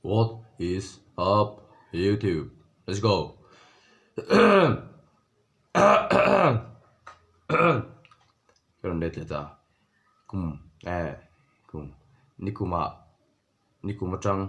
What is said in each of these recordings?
What is up YouTube? Let's go. Ka rawn let leh ta. Kum eh kum nikumah nikum atang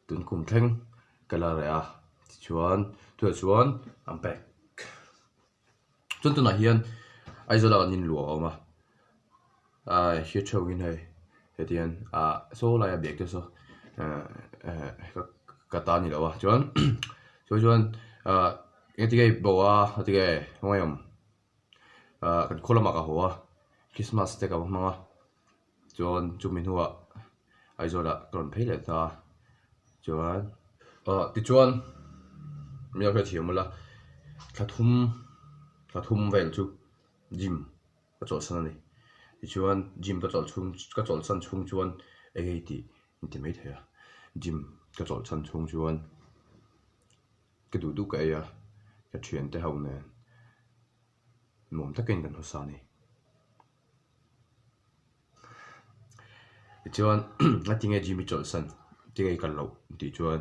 tun kum thleng ka la reh a tichuan tunah chuan I'm back. Chuan tunah hian Aizawl ah kan inluah a awm a ahh hriat theuh in hei heti hian ah saw laia bag te saw eh eh ka ta a ni lo a chuan chuan chuan ah engati nge bo a engati nge khawngaih awm ah kan khaw lamah ka haw a Christmas te ka va hmang a chuan chumi hnuah Aizawl ah ka rawn phei leh ta a chuan ah tichuan mi a hrethiam ula thla thum thla thum vel chu gym ka chawlhsan a ni tichuan gym ka chawlh chhung ka chawlhsan chhung chuan eng nge tih inti maithei a gym ka chawlhsan chhung chuan ka duh duh ka ei a ka thiante ho nen nuam takin kan hawsa a ni. Tichuan a tinge gym i chawlhsan tinge i kal loh tih chuan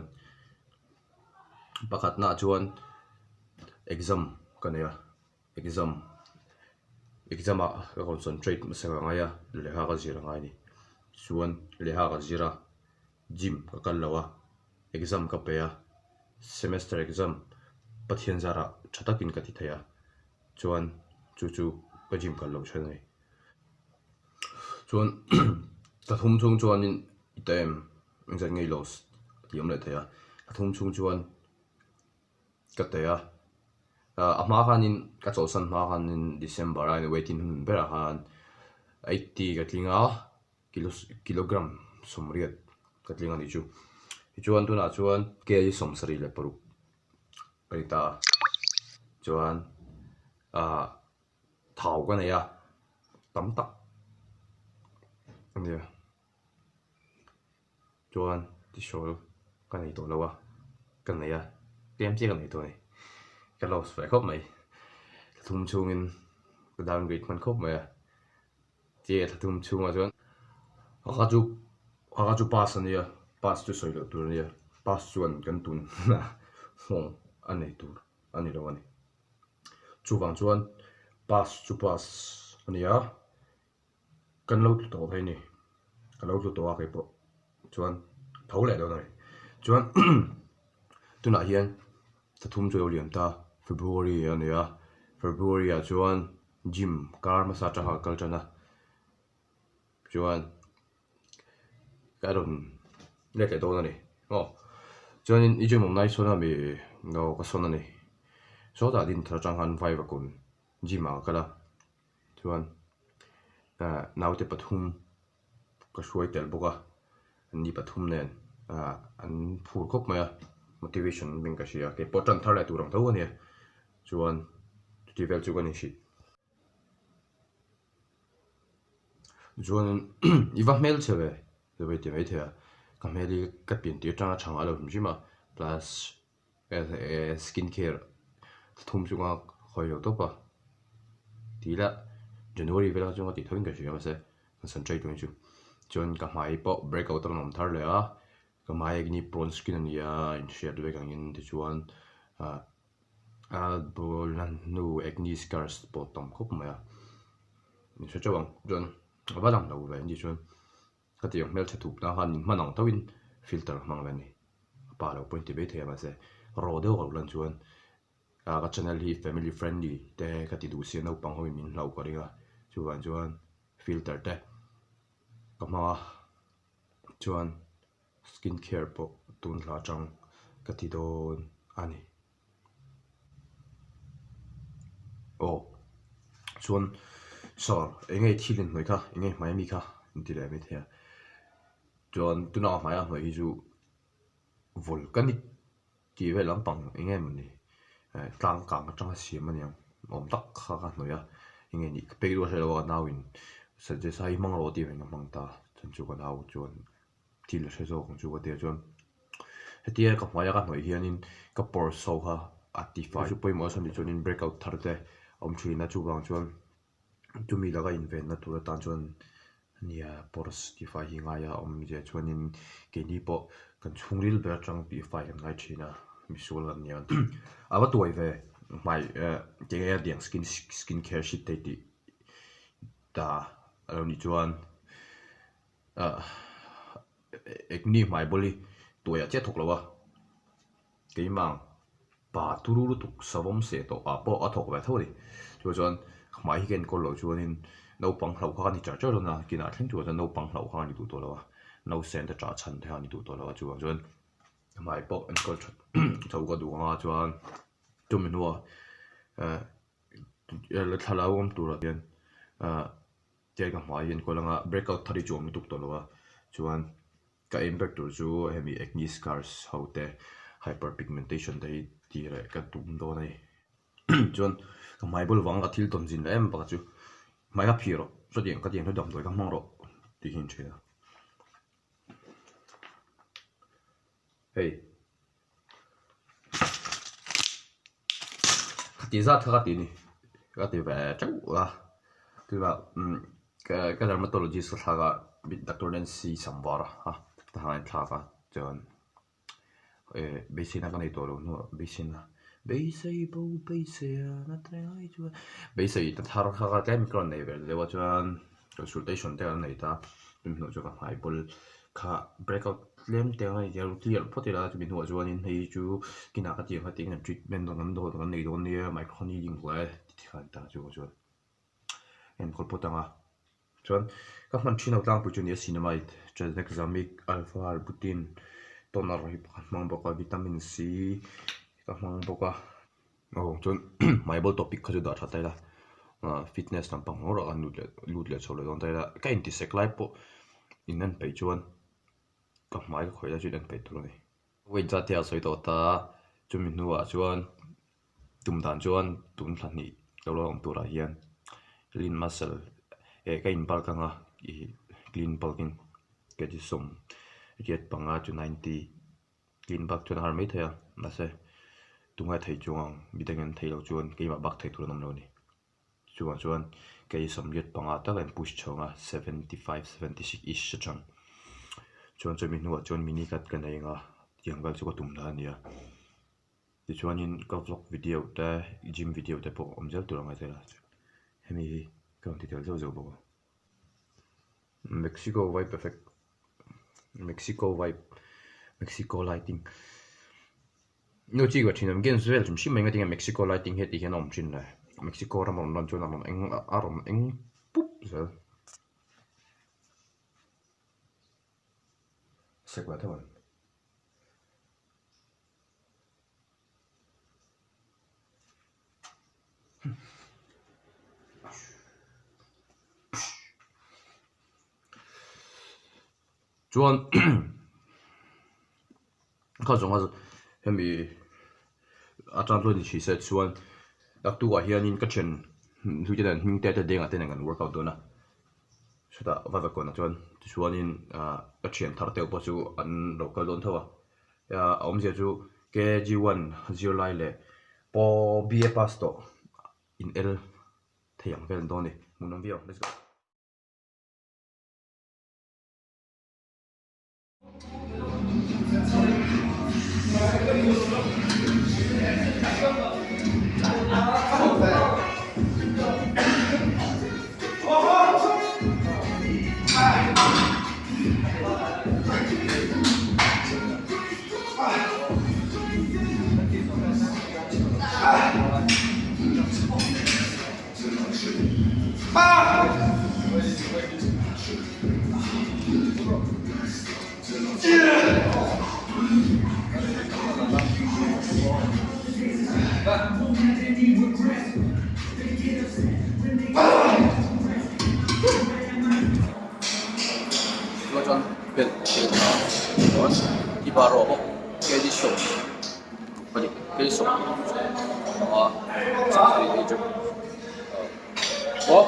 pakhatnaah chuan exam ka nei a exam exam ah ka concentrate hmasa ka ngai a lehkha ka zir a ngai a ni chuan lehkha ka zir a gym ka kal lo a exam ka pe a semester exam Pathian zarah tha takin ka ti thei a chuan chu chu ka gym kal loh chhan a ni. Chuan thla thum chhung chuanin i ta em engzat nge i loss tih awm leh thei a thla thum chhung chuan ka teh a ah a hma khanin ka chawlhsan hma khanin December a waiting hun berah khan 80 ka tling a kilo kilogram 80 ka tling a nih chu tichuan tunah chuan kg 76 ka ni ta a chuan ah thau ka nei a tam tak a nia chuan tihrawl ka nei tawh lo a ka nei a tlem chiah ka nei tawh a ni ka loss ve khawp mai thla thum chhungin ka downgrade hman khawp mai a che thla thum chhungah chuan Hakha chu Hakha chu pass a nia pass chu sawi loh tur a nia pass chuan kan tun hunah nghawng a nei tur a ni lo a ni chuvang chuan pass chu pass a ni a kan lo tlu tawh thei a ni ka lo tlu tawh a keipawh chuan tho leh dawn a ni chuan tunah hian thla thum chu a lo liam ta February a ni a February ah chuan Gym kar hmasa atanga kal tan a chuan ka rawn let leh dawn a ni aw chuanin i gym awm lai sawn a mi no ka sawn a ni sawtah din thar atang khan vai vakun gym ah ka kal a chuan ah naute pathum ka hruai tel bawk a an ni pathum nen ah an phur khawp mai a motivation min ka hria keipawh tan thar leh tur ang tho a nia chuan chuti vel chu ka ni hrih. Chuanin i va hmel chhe ve ti mai ti maithei a ka hmel hi ka pian tir atanga tha ngai lo hrim hrim a plus skin care thum chunga hawi lo tawp a ti ila January velah chuan ka tih tho in ka hria mahse concentrate tur chu chuan ka hmai pawh break out a rawn awm thar leh a ka hmai acne prone skin a ni a inhriat vek angin tichuan ah a bul a hnu acne scars pawh tam khawp mai a in hre teuh ang chuan a va lang lo ve anih chuan ka tih ang hmeltha thup na khan min hman ang tho in filter a hmang ve a ni a pa lo pawh in ti mai thei a mahse raw deuh a lo lan chuan ah ka channel hi family friendly te ka ti duh sia naupang ho in min hlauh ka ring a chuvang chuan filter te ka hmang a chuan skin care pawh tun hla atang ka ti dawn a ni. Aw chuan sir eng nge thil inhnawih kha eng nge hmai ami kha an ti leh maithei a chuan tuna a hmaia hnawih hi chu volcanic tih vel lampang eng nge mawni eh tlang kang atanga siam a niang awm tak kha ka hnawih a eng nge nih ka pek duh a hre lo a ka nau in suggest a i hmang rawh tih vangin ka hmang ta chuan chu ka nau chuan. Thil a hre zawk ang chu ka ti a chuan hetia ka hmaia ka hnawih hianin ka pawr so kha a ti fai chu pawimawh a chhan tih chuanin break out thar te a awm thin a chuvang chuan chumi laka invenna tur atan chuan. Nia pores tihfai hi ngai a awm zia chuanin keini pawh kan chhungril ber atang tihfai kan ngai thin a misual kan nia a va tuai ve hmai eh enge a diang skin skin care sheet te tih ta a lo nih chuan ah acne hmai bawl hi tuaiah chiah thawk lo a. Keimah pa turu lutuk savawm seh tawh ah pawh a thawk ve tho a ni. Chuvang chuan hmai hi ka enkawl loh chuanin naupang hlauh kha a ni char char dawn a, kinah thleng tur chuan naupang hlauh kha a ni duh tawh lo a, nausen te ṭah chhan te kha a ni duh tawh lo a, chuvang chuan hmai pawh enkawl ṭhat tho ka duh ang a chuan chumi hnuah eh thla lo awm turah hian ah tiang ka hmai hi enkawl anga breakout thar hi chu awm lutuk tawh lo a chuan. Ka aim ber tur chu hemi acne scars ho te hyperpigmentation te hi tih reh ka tum dawn a ni. Chuan ka hmai bul vang ka thil tawn zin leh em pakhat chu hmai ka phih rawh chutiang ka tiang chu damdawi ka hmang rawh tih hi a ni thin a. Hei Khati zat kha ka ti ni ka ti ve teuh a tunah umm ka dermatologist ka thlak a doctor Nancy Sambar a ta khan a inthlak a chuan eh beiseina ka nei tawh lo hnuah beiseina beisei bo beisei a na ta reng ai chuan beisei ta thar kha ka tlem ka rawn nei ve deuh a chuan consultation te kan nei ta chumi hnuah chuan ka hmai bawl kha break out tlem te ang a ni clear phawt ila chumi hnuah chuanin hei chu kinah ka tih ang kha tiin treatment an dawn kan nei dawn nia micro needling hle ti khan ta chu chuan enkawl phawt ang a chuan ka hman thin ho tlangpui chu nia cinnamide tranexamic alpha arbutin toner hi ka hmang bawk a vitamin C ka hmang bawk a. Aw chuan hmai ball topic kha chu dah tha ta ila ah fitness lampang hlawh rawh a lut leh lut leh chho leh dawn ta ila ka intisek lai pawh in en peih chuan ka hmai ka khawih lai chu in en peih tur a ni. Weight zat hi a sawi tawh ta chumi hnuah chuan tum dan chuan tun thla hnih lo la awm turah hian lean muscle eh ka in bulk anga ih clean bulk in kg sawm riat panga chu ninety. Clean bak chuan a har mai thei a, mahse tungai thei chuang ang midang in thei lo chuan keimah bak thei tur an awm lo a ni. Chuvang chuan kei sawmriat panga tak a in push chho ang a, 75, 76 ish atang chuan chumi hnuah chuan mini cut ka nei ang a, tiang vel chu ka tum dan a ni a. Tichuanin ka vlog video te gym video te pawh awm zel tur a ngai zel a, hemi hi ka rawn ti tel zeuh zeuh bawk a. Mexico vibe effect Mexico vibe Mexico lighting nu chi ka thin awm games vel hrim hrim mai ngatinge Mexico lighting hi ti hian a awm thin le Mexico ram a rawn lan chuan a rawn eng a rawn eng pup zel sek ve theuh ang. Chuan kha zawng a hemi atan chuan inchhi se chuan naktukah hianin ka thian hlui te nen hming te te dengah te nen kan workout dawn a chutah Vavakawnah chuan tichuanin ah ka thian thar te pawh chu an lo kal dawn tho a. A awmzia chu KG one zirlai leh paw BA pass tawh in el thei ang vel an dawn a ni. Hmuhnawm viau let's go. Chuan belt te a awm a chuan i bar rawh bawk kg sawm pahnih kg sawm panga sawmsarih hi chu aw.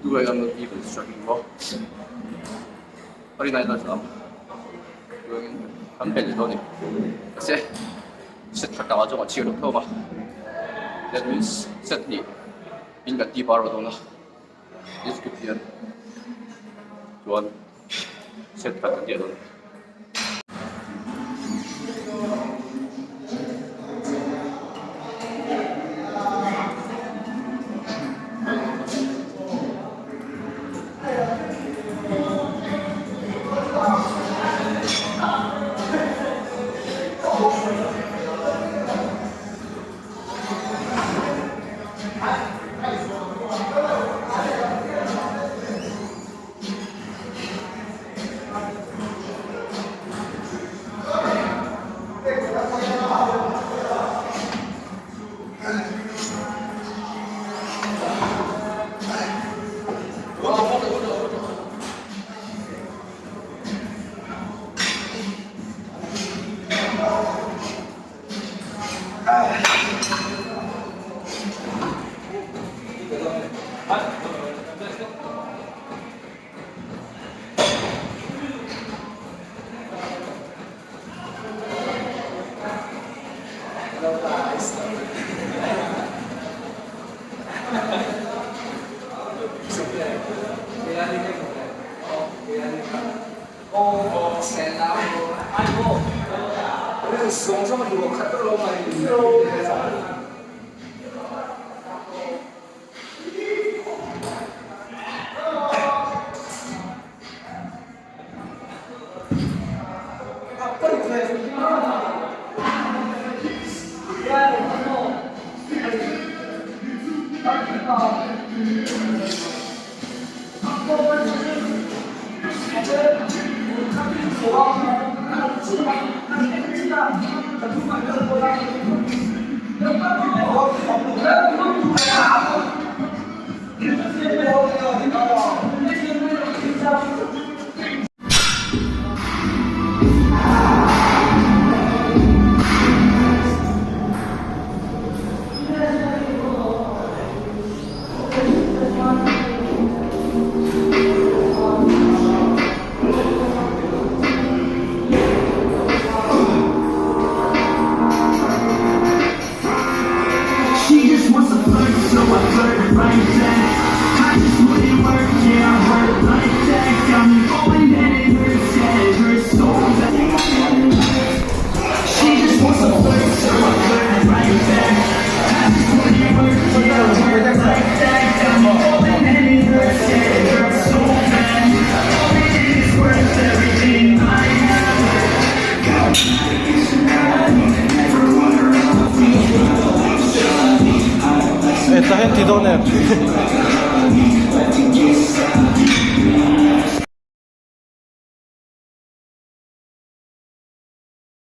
do I am not even struggling maw a rin aiin a tla ang chuanin kan belh leh dawn a ni mahse set khat ah chuan a chhiar loh hlawm a that means set hnih in kan tih bar dawn a this group hian chuan set khat kan tih dawn a ni. Hetah hian ti dawn em?